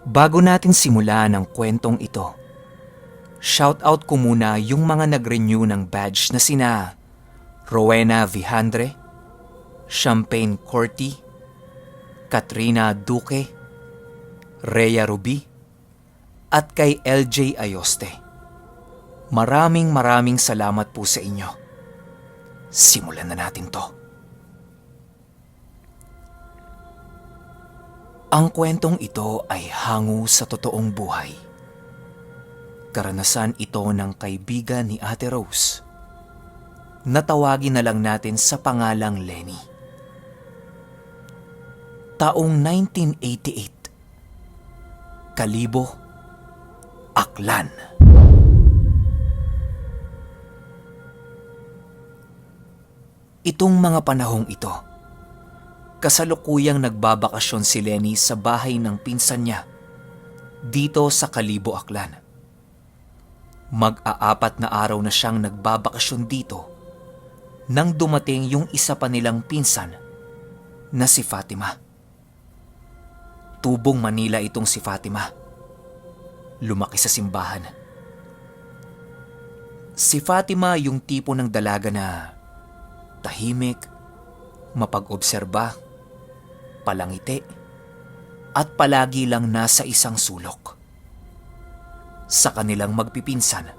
Bago natin simulan ang kwentong ito, shoutout ko muna yung mga nag-renew ng badge na sina Rowena Vihandre, Champagne Corti, Katrina Duque, Rhea Ruby, at kay LJ Ayoste. Maraming salamat po sa inyo. Simulan na natin to. Ang kwentong ito ay hango sa totoong buhay. Karanasan ito ng kaibigan ni Ate Rose. Natawagin na lang natin sa pangalang Lenny. Taong 1988. Kalibo, Aklan. Itong mga panahong ito, kasalukuyang nagbabakasyon si Lenny sa bahay ng pinsan niya dito sa Kalibo, Aklan. Mag-aapat na araw na siyang nagbabakasyon dito nang dumating yung isa pa nilang pinsan na si Fatima. Tubong Manila itong si Fatima. Lumaki sa simbahan. Si Fatima yung tipo ng dalaga na tahimik, mapag-obserba, palangiti, at palagi lang nasa isang sulok. Sa kanilang magpipinsan,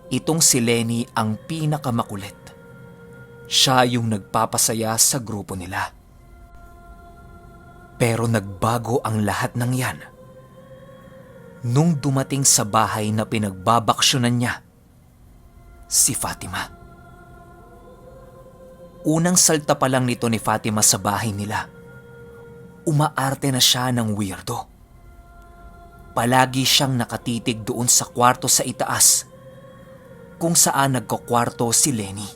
itong si Lenny ang pinakamakulit. Siya yung nagpapasaya sa grupo nila. Pero nagbago ang lahat ng yan nung dumating sa bahay na pinagbabaksyonan niya, si Fatima. Unang salta pa lang nito ni Fatima sa bahay nila, umaarte na siya ng weirdo. Palagi siyang nakatitig doon sa kwarto sa itaas kung saan nagkukwarto si Lenny.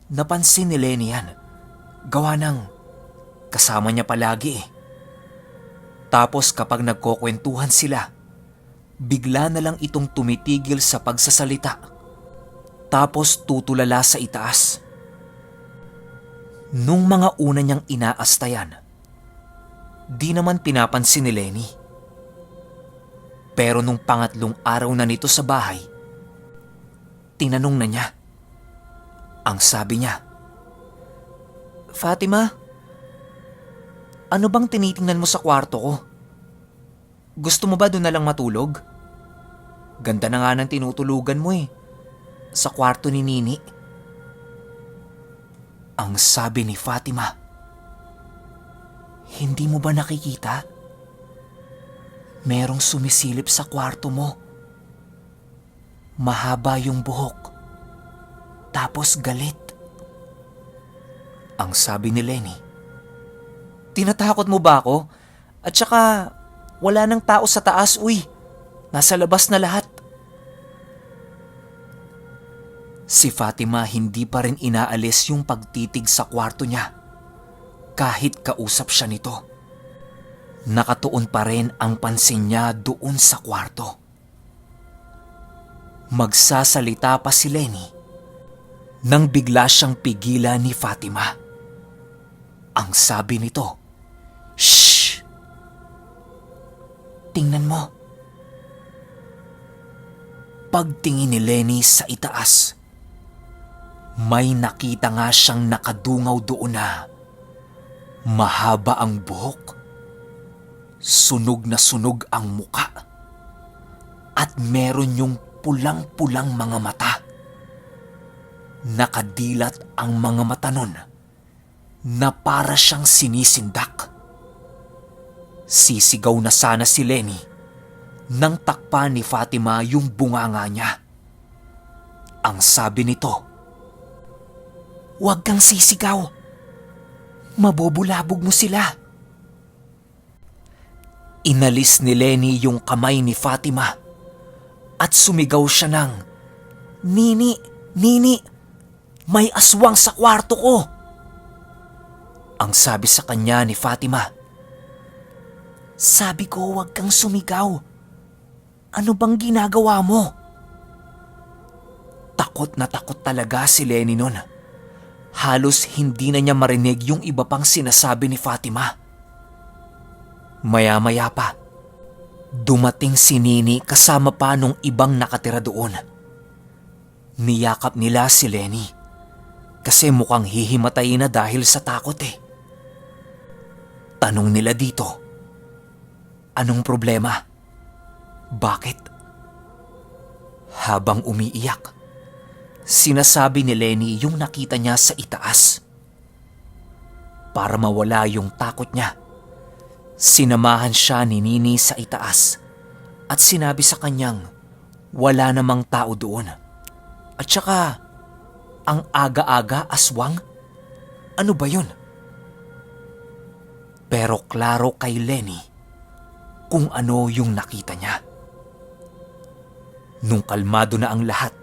Napansin ni Lenny yan, gawa ng kasama niya palagi eh. Tapos kapag nagkukwentuhan sila, bigla na lang itong tumitigil sa pagsasalita. Tapos tutulala sa itaas. Nung mga una niyang inaastayan, di naman pinapansin ni Lenny. Pero nung pangatlong araw na nito sa bahay, tinanong na niya. Ang sabi niya, "Fatima, ano bang tinitingnan mo sa kwarto ko? Gusto mo ba doon na lang matulog? Ganda na nga ng tinutulugan mo eh, sa kwarto ni Nini." Ang sabi ni Fatima, "Hindi mo ba nakikita? Merong sumisilip sa kwarto mo. Mahaba yung buhok. Tapos galit." Ang sabi ni Lenny, "Tinatakot mo ba ako? At saka wala nang tao sa taas, uy. Nasa labas na lahat." Si Fatima hindi pa rin inaalis yung pagtitig sa kwarto niya kahit kausap siya nito. Nakatuon pa rin ang pansin niya doon sa kwarto. Magsasalita pa si Lenny nang bigla siyang pigilan ni Fatima. Ang sabi nito, "Shh! Tingnan mo." Pagtingin ni Lenny sa itaas, may nakita nga siyang nakadungaw doon na mahaba ang buhok, sunog na sunog ang muka, at meron yung pulang-pulang mga mata. Nakadilat ang mga mata nun na para siyang sinisindak. Sisigaw na sana si Lenny nang takpan ni Fatima yung bunganga niya. Ang sabi nito, "Huwag kang sisigaw. Mabubulabog mo sila." Inalis ni Lenny yung kamay ni Fatima at sumigaw siya ng, "Nini, Nini, may aswang sa kwarto ko." Ang sabi sa kanya ni Fatima, "Sabi ko huwag kang sumigaw. Ano bang ginagawa mo?" Takot na takot talaga si Lenny nun. Halos hindi na niya marinig yung iba pang sinasabi ni Fatima. Maya-maya pa, dumating si Nini kasama pa nung ibang nakatira doon. Niyakap nila si Lenny kasi mukhang hihimatayin na dahil sa takot eh. Tanong nila dito, anong problema? Bakit? Habang umiiyak, sinasabi ni Lenny yung nakita niya sa itaas. Para mawala yung takot niya, sinamahan siya ni Nini sa itaas at sinabi sa kanyang wala namang tao doon. At saka, ang aga-aga aswang? Ano ba yun? Pero klaro kay Lenny kung ano yung nakita niya. Nung kalmado na ang lahat,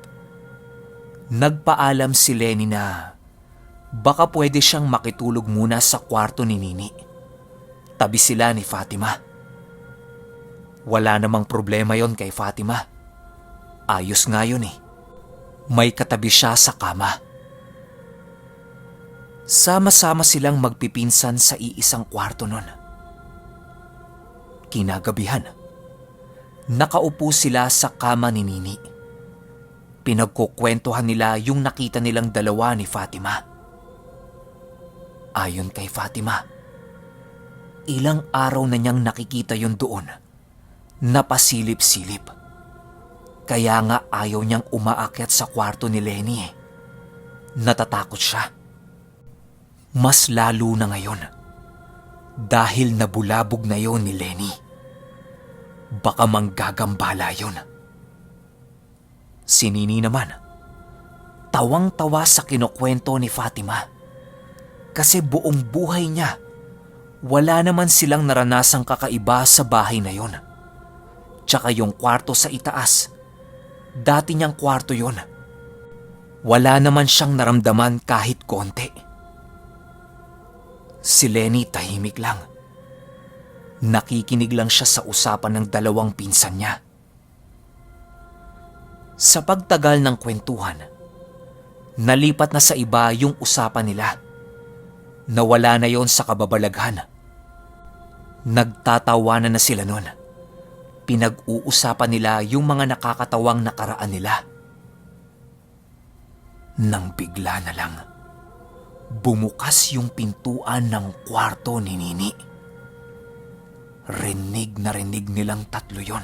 nagpaalam si Lenny na baka pwede siyang makitulog muna sa kwarto ni Nini. Tabi sila ni Fatima. Wala namang problema yon kay Fatima. Ayos nga yun eh. May katabi siya sa kama. Sama-sama silang magpipinsan sa iisang kwarto nun. Kinagabihan, nakaupo sila sa kama ni Nini. Pinagkukwentuhan nila yung nakita nilang dalawa ni Fatima. Ayon kay Fatima, ilang araw na niyang nakikita yun doon, napasilip-silip. Kaya nga ayaw niyang umaakyat sa kwarto ni Lenny eh. Natatakot siya. Mas lalo na ngayon dahil nabulabog na yon ni Lenny. Baka manggagambala yon. Si Nini naman, tawang-tawa sa kinukwento ni Fatima kasi buong buhay niya wala naman silang naranasang kakaiba sa bahay na yon. Tsaka yung kwarto sa itaas, dati niyang kwarto yon. Wala naman siyang naramdaman kahit konti. Si Lenny tahimik lang. Nakikinig lang siya sa usapan ng dalawang pinsan niya. Sa pagtagal ng kwentuhan, nalipat na sa iba yung usapan nila. Nawala na yon sa kababalaghan. Nagtatawanan na sila nun. Pinag-uusapan nila yung mga nakakatawang nakaraan nila. Nang bigla na lang, bumukas yung pintuan ng kwarto ni Nini. Rinig na rinig nilang tatlo yon.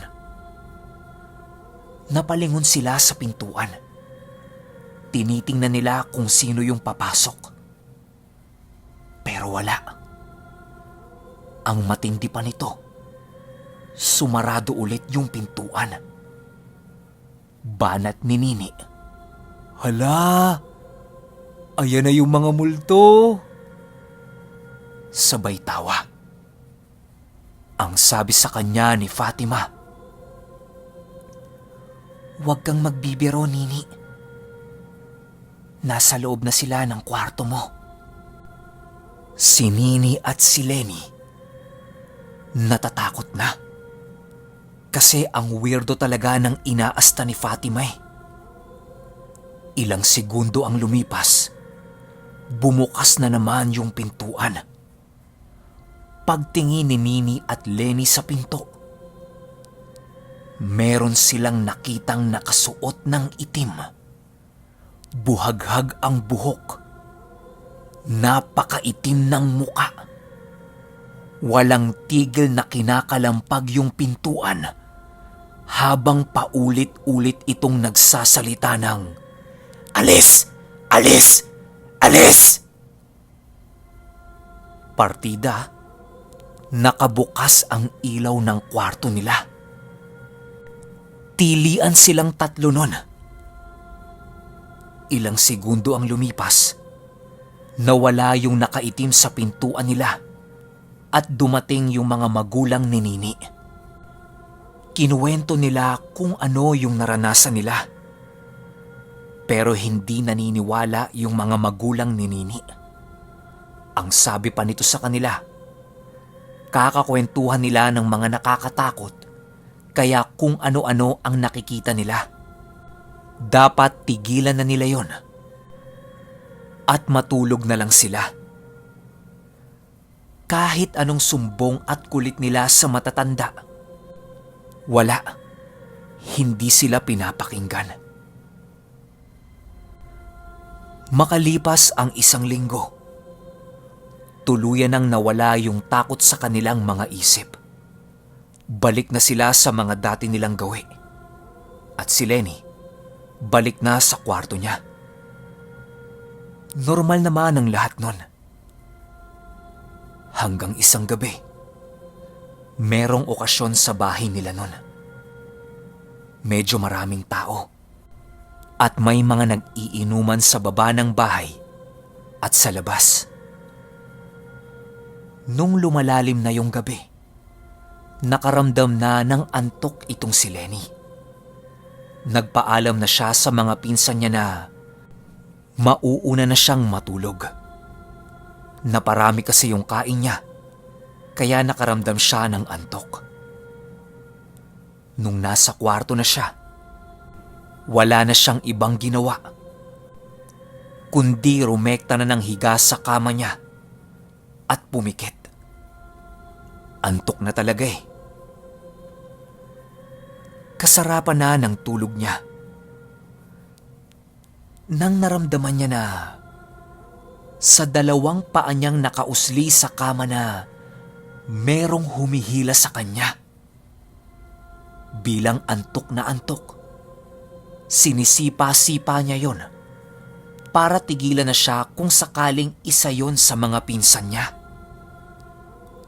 Napalingon sila sa pintuan. Tinitingnan nila kung sino yung papasok. Pero wala. Ang matindi pa nito, sumarado ulit yung pintuan. Banat ni Nini, "Hala! Ayan na yung mga multo!" Sabay tawa. Ang sabi sa kanya ni Fatima, "Huwag kang magbibiro, Nini. Nasa loob na sila ng kwarto mo." Si Nini at si Lenny natatakot na. Kasi ang weirdo talaga ng inaasta ni Fatima eh. Ilang segundo ang lumipas, bumukas na naman yung pintuan. Pagtingin ni Nini at Lenny sa pinto, meron silang nakitang nakasuot ng itim. Buhaghag ang buhok. Napakaitim ng muka. Walang tigil na kinakalampag yung pintuan habang paulit-ulit itong nagsasalita ng, "Alis! Alis! Alis!" Partida, nakabukas ang ilaw ng kwarto nila. Tilian silang tatlo nun. Ilang segundo ang lumipas, nawala yung nakaitim sa pintuan nila at dumating yung mga magulang ni Nini. Kinuwento nila kung ano yung naranasan nila. Pero hindi naniniwala yung mga magulang ni Nini. Ang sabi pa nito sa kanila, kakakwentuhan nila ng mga nakakatakot, kaya kung ano-ano ang nakikita nila. Dapat tigilan na nila yon at matulog na lang sila. kahit anong sumbong at kulit nila sa matatanda, wala. Hindi sila pinapakinggan. Makalipas ang 1 linggo, tuluyan nang nawala yung takot sa kanilang mga isip. Balik na sila sa mga dati nilang gawi. At si Lenny, balik na sa kwarto niya. Normal naman ang lahat nun. Hanggang isang gabi, merong okasyon sa bahay nila nun. Medyo maraming tao at may mga nag-iinuman sa baba ng bahay at sa labas. Nung lumalalim na yung gabi, nakaramdam na ng antok itong si Lenny. Nagpaalam na siya sa mga pinsan niya na mauuna na siyang matulog. Naparami kasi yung kain niya, kaya nakaramdam siya ng antok. Nung nasa kwarto na siya, wala na siyang ibang ginawa, kundi rumekta na ng higa sa kama niya at pumikit. Antok na talaga eh. Kasarapan na ng tulog niya. Nang naramdaman niya na sa 2 paa niyang nakausli sa kama na merong humihila sa kanya. Bilang antok na antok, sinisipa-sipa niya yon para tigilan na siya kung sakaling isa yon sa mga pinsan niya.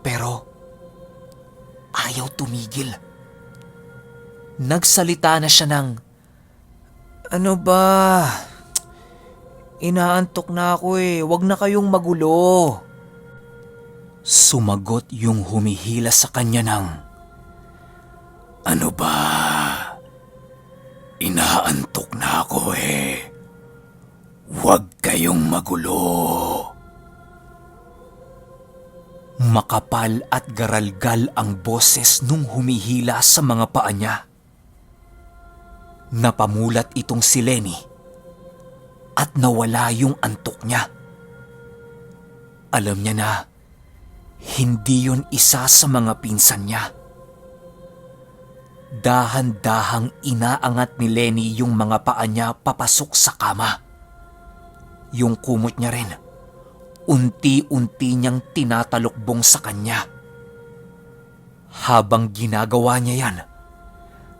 Pero ayaw tumigil. Nagsalita na siya ng, "Ano ba? Inaantok na ako eh. Huwag na kayong magulo." Sumagot yung humihila sa kanya ng, "Ano ba? Inaantok na ako eh. Huwag kayong magulo." Makapal at garalgal ang boses nung humihila sa mga paa niya. Napamulat itong si Lenny at nawala yung antok niya. Alam niya na hindi yun isa sa mga pinsan niya. Dahan-dahang inaangat ni Lenny yung mga paa niya papasok sa kama. Yung kumot niya rin, unti-unti niyang tinatalukbong sa kanya. Habang ginagawa niya yan,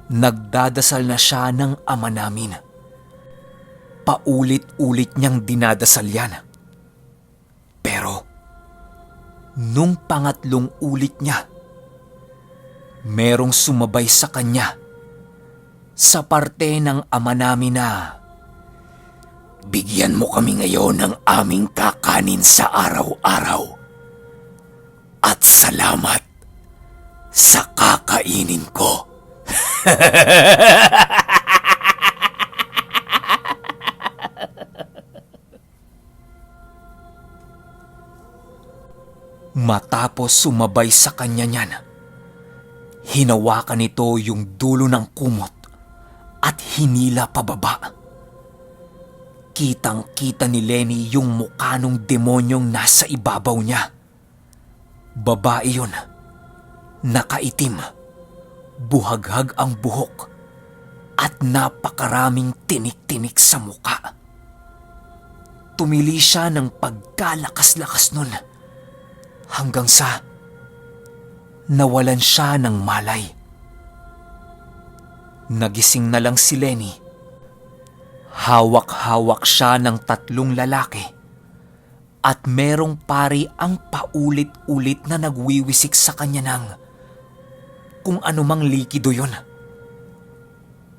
nagdadasal na siya ng Ama Namin. Paulit-ulit niyang dinadasal yan. Pero nung pangatlong ulit niya, merong sumabay sa kanya sa parte ng Ama Namin na, "Bigyan mo kami ngayon ng aming kakanin sa araw-araw. At salamat sa kakainin ko." Matapos sumabay sa kanya niyan, hinawakan nito yung dulo ng kumot at hinila pababa. Kitang-kita ni Lenny yung mukha nung demonyong nasa ibabaw niya. Babae yun, nakaitim, buhaghag ang buhok, at napakaraming tinik-tinik sa mukha. Tumili siya ng pagkalakas-lakas nun, hanggang sa nawalan siya ng malay. Nagising na lang si Lenny. Hawak-hawak siya ng 3 lalaki at merong pari ang paulit-ulit na nagwiwisik sa kanya ng kung anumang likido yun.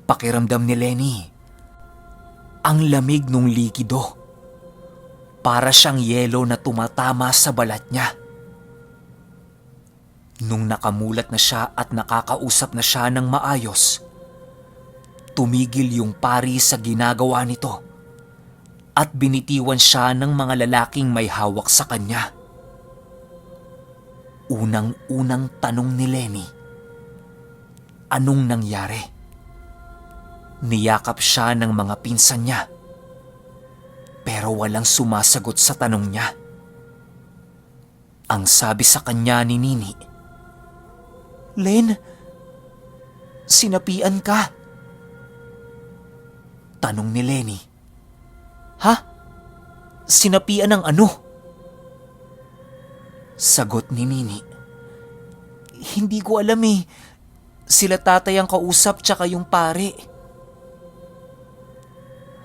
Pakiramdam ni Lenny, ang lamig nung likido. Para siyang yelo na tumatama sa balat niya. Nung nakamulat na siya at nakakausap na siya ng maayos, tumigil yung pari sa ginagawa nito at binitiwan siya ng mga lalaking may hawak sa kanya. Unang-unang tanong ni Lenny, anong nangyari? Niyakap siya ng mga pinsan niya, pero walang sumasagot sa tanong niya. Ang sabi sa kanya ni Nini, "Len, sinapian ka." Tanong ni Lenny, "Ha? Sinapian ng ano?" Sagot ni Nini, "Hindi ko alam eh. Sila tatay ang kausap tsaka yung pare."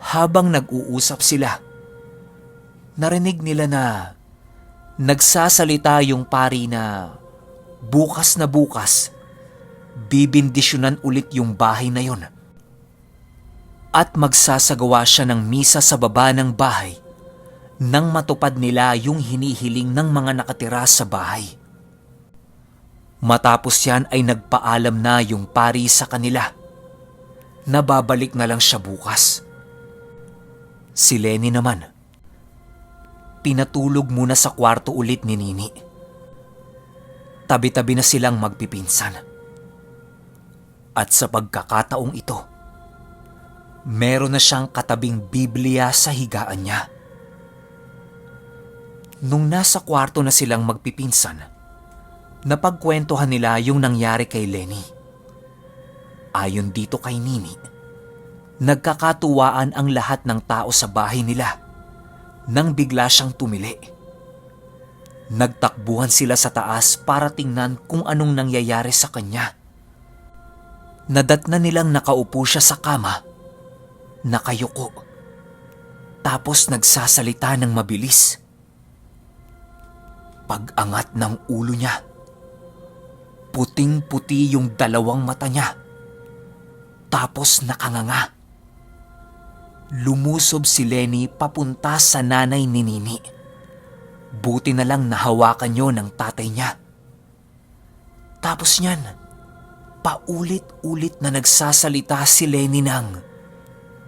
Habang nag-uusap sila, narinig nila na nagsasalita yung pari na bukas na bukas, bibindisyonan ulit yung bahay na yon at magsasagawa siya ng misa sa baba ng bahay nang matupad nila yung hinihiling ng mga nakatira sa bahay. Matapos yan ay nagpaalam na yung pari sa kanila na babalik na lang siya bukas. Si Lenny naman, pinatulog muna sa kwarto ulit ni Nini. Tabi-tabi na silang magpipinsan. At sa pagkakataong ito, meron na siyang katabing Biblia sa higaan niya. Nung nasa kwarto na silang magpipinsan, napagkwentuhan nila yung nangyari kay Lenny. Ayon dito kay Nini, nagkakatuwaan ang lahat ng tao sa bahay nila nang bigla siyang tumili. Nagtakbuhan sila sa taas para tingnan kung anong nangyayari sa kanya. Nadatna nilang nakaupo siya sa kama, nakayuko, tapos nagsasalita ng mabilis. Pag-angat ng ulo niya, puting-puti yung dalawang mata niya, tapos nakanganga. Lumusob si Lenny papunta sa nanay ni Nini. Buti na lang nahawakan yun ng tatay niya. Tapos niyan, paulit-ulit na nagsasalita si Lenny ng,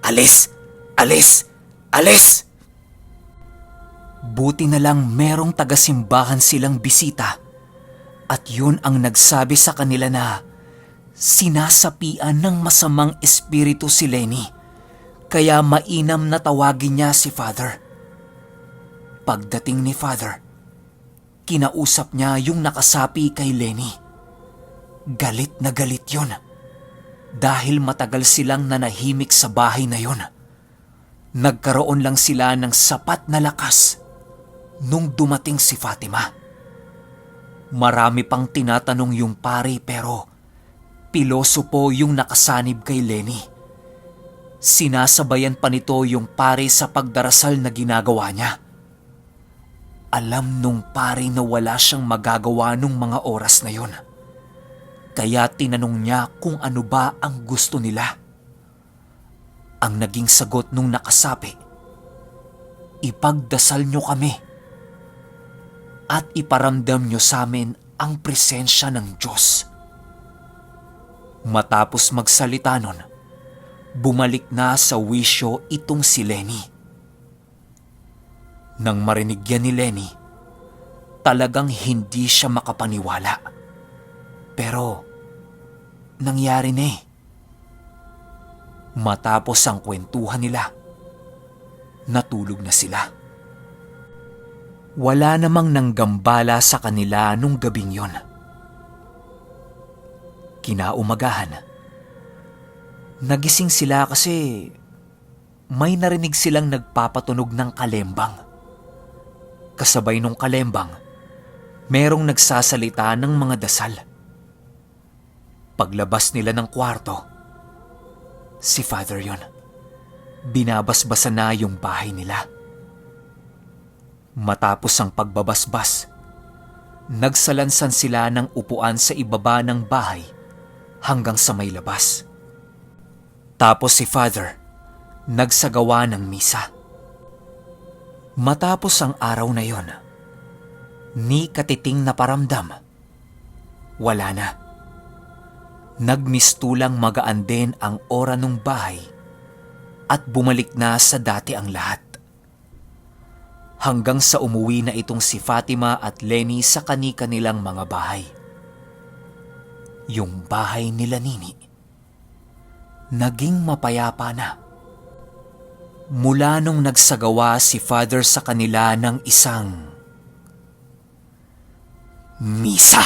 "Alis! Alis! Alis!" Buti na lang merong taga-simbahan silang bisita at yun ang nagsabi sa kanila na sinasapian ng masamang espiritu si Lenny, kaya mainam na tawagin niya si Father. Pagdating ni Father, kinausap niya yung nakasapi kay Lenny. Galit na galit yun dahil matagal silang nanahimik sa bahay na yun. Nagkaroon lang sila ng sapat na lakas nung dumating si Fatima. Marami pang tinatanong yung pari pero piloso po yung nakasanib kay Lenny. Sinasabayan pa nito yung pari sa pagdarasal na ginagawa niya. Alam nung pari na wala siyang magagawa nung mga oras na yun. Kaya tinanong niya kung ano ba ang gusto nila. Ang naging sagot nung nakasapi, "Ipagdasal niyo kami at iparamdam niyo sa amin ang presensya ng Diyos." Matapos magsalita nun, bumalik na sa wisyo itong si Lenny. Nang marinig yan ni Lenny, talagang hindi siya makapaniwala. Pero nangyari na eh. Matapos ang kwentuhan nila, natulog na sila. Wala namang nanggambala sa kanila nung gabing yon. Kinaumagahan, nagising sila kasi may narinig silang nagpapatunog ng kalembang. Kasabay nung kalembang, merong nagsasalita ng mga dasal. Paglabas nila ng kwarto, si Father yon. Binabasbasan na yung bahay nila. Matapos ang pagbabasbas, nagsalansan sila ng upuan sa ibaba ng bahay hanggang sa may labas. Tapos si Father nagsagawa ng misa. Matapos ang araw na yon, ni katiting na paramdam, wala na. Nagmistulang magaan din ang ora ng bahay at bumalik na sa dati ang lahat. Hanggang sa umuwi na itong si Fatima at Lenny sa kani-kanilang mga bahay. Yung bahay nila Nini, naging mapayapa na. Mula nung nagsagawa si Father sa kanila ng isang Misa.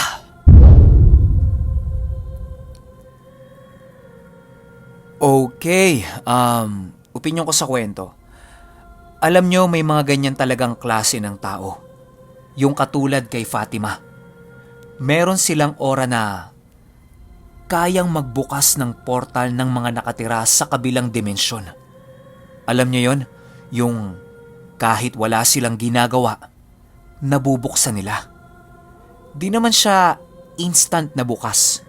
Okay, opinyon ko sa kwento. Alam nyo, may mga ganyan talagang klase ng tao. Yung katulad kay Fatima. Meron silang aura na kayang magbukas ng portal ng mga nakatira sa kabilang dimensyon. Alam nyo yon? Yung kahit wala silang ginagawa, nabubuksan nila. Di naman siya instant na bukas.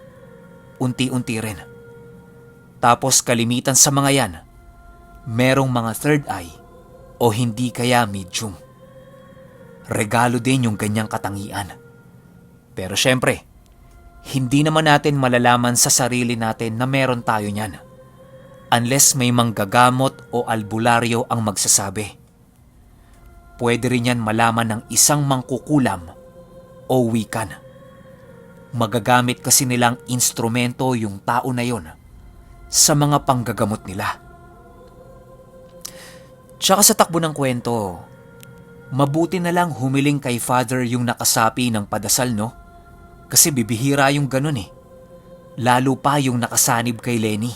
Unti-unti rin. Tapos kalimitan sa mga yan, merong mga third eye o hindi kaya medium. Regalo din yung ganyang katangian. Pero syempre, hindi naman natin malalaman sa sarili natin na meron tayo niyan. Unless may manggagamot o albularyo ang magsasabi. Pwede rin yan malaman ng isang mangkukulam o wikan. Magagamit kasi nilang instrumento yung tao na yon sa mga panggagamot nila. Tsaka sa takbo ng kwento, mabuti na lang humiling kay Father yung nakasapi ng padasal, no? Kasi bibihira yung ganun eh. Lalo pa yung nakasanib kay Lenny.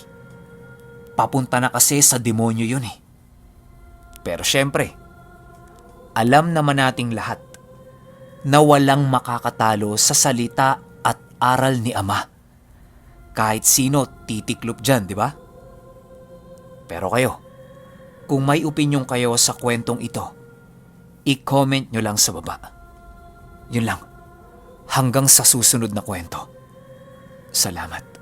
Papunta na kasi sa demonyo yun eh. Pero syempre, alam naman nating lahat na walang makakatalo sa salita at aral ni Ama. Kahit sino titiklop dyan, di ba? Pero kayo, kung may opinyon kayo sa kwentong ito, i-comment nyo lang sa baba. Yun lang. Hanggang sa susunod na kwento. Salamat.